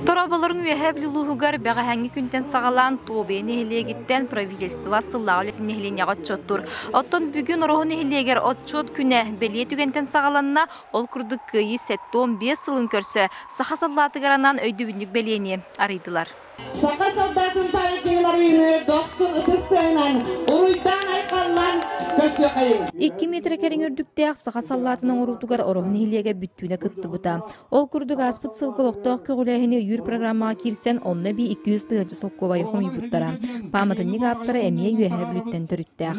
Тороболорун Үөһээ Бүлүү улууһугар бэҕэһээҥҥи күнтэн саҕалаан Туобуйа нэһилиэгиттэн правительство сыллааҕы үлэтин нэһилиэнньэҕэ отчуоттуур. Оттон бүгүн Ороһу нэһилиэгэр отчуот күнэ бэлиэ түгэнтэн саҕаланна. Ол курдук Кыайыы 75 сылын көрсө саха саллаатыгар анаан өйдөбүнньүк бэлиэни арыйдылар. Саха солдатын памятнигын арыйыыны дохсун ытыс тыаһынан уруйдаан-айхаллаан көрсүөххэйиҥ. 2 метр кэриҥ үрдүктээх саха саллаатын оҥоруутугар Ороһу нэһилиэгэ бүттүүнэ кыттыбыта. Ол курдук ааспыт сылга олохтоох көҕүлээһини өйүүр программаҕа киирсэн, онно эбии 200 тыһыынча солкуобайы хомуйбуттара. Пааматынньык ааптара эмиэ Үөһээ Бүлүүттэн төрүттээх.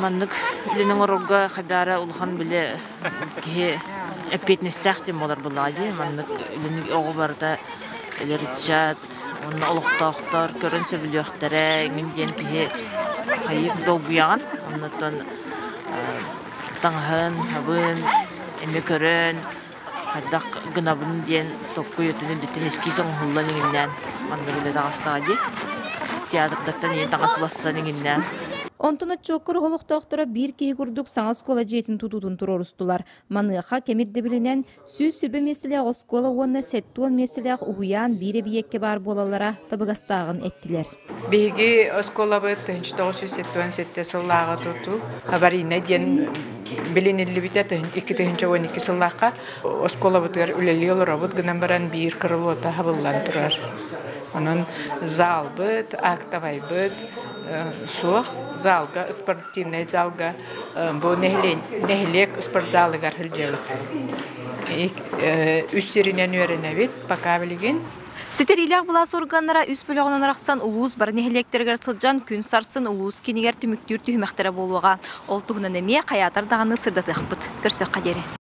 Маннык үлэни оҥорорго хайдаара улахан билэ киһи эппиэтинэстээх диэн буолар буоллаҕа дии. Маннык үлэни оҕо барыта эдэр ыччат уонна олохтоохтор көрөн сөбүлүөхтэрэ эҥин диэн киһи хайык долгуйаҕын. Оннуттан таҥаһын, хабын эмиэ көрөн хайдах гынабын диэн толкуй өттүн үрдүттэн эскиз оҥоһуллан иҥиннээн манна үлэ таҕыстаҕа дии. Театрдартан ийэн таҥас улассан иҥиннээн. Онтон отчуокка олохтоохторо биир киһи курдук саҥа оскуола дьиэтин тутуутун туруорустулар. Маныаха кэм ирдэбилинэн 120 миэстэлээх оскуола уонна 70 миэстэлээх уһуйаан биир эбийиэккэ баар буолаллара табыгастааҕын эттилэр. Биһиги оскуолабыт 1977 сыллааҕы тутуу аварийнай диэн билиниллибитэ 2012 сыллаахха оскуолабытыгар үлэлии олоробут гынан баран биир крылота хабыллан турар. Онон залбыт, актовайбыт суох. Залга, спортивнай залга бу нэһилиэк спортзалыгар сылдьабыт. Үс сиринэн үөрэнэбит пока билигин. Ситэриилээх былаас органнара үс бөлөҕүнэн арахсан улуус бары нэһилиэктэригэр сылдьан күн сарсын улуус кинигэр түмүктүүр түһүмэхтэрэ буолуоҕа. Ол туһунан эмиэ хайаатар даҕаны сырдатыахпыт. Көрсүөххэ диэри.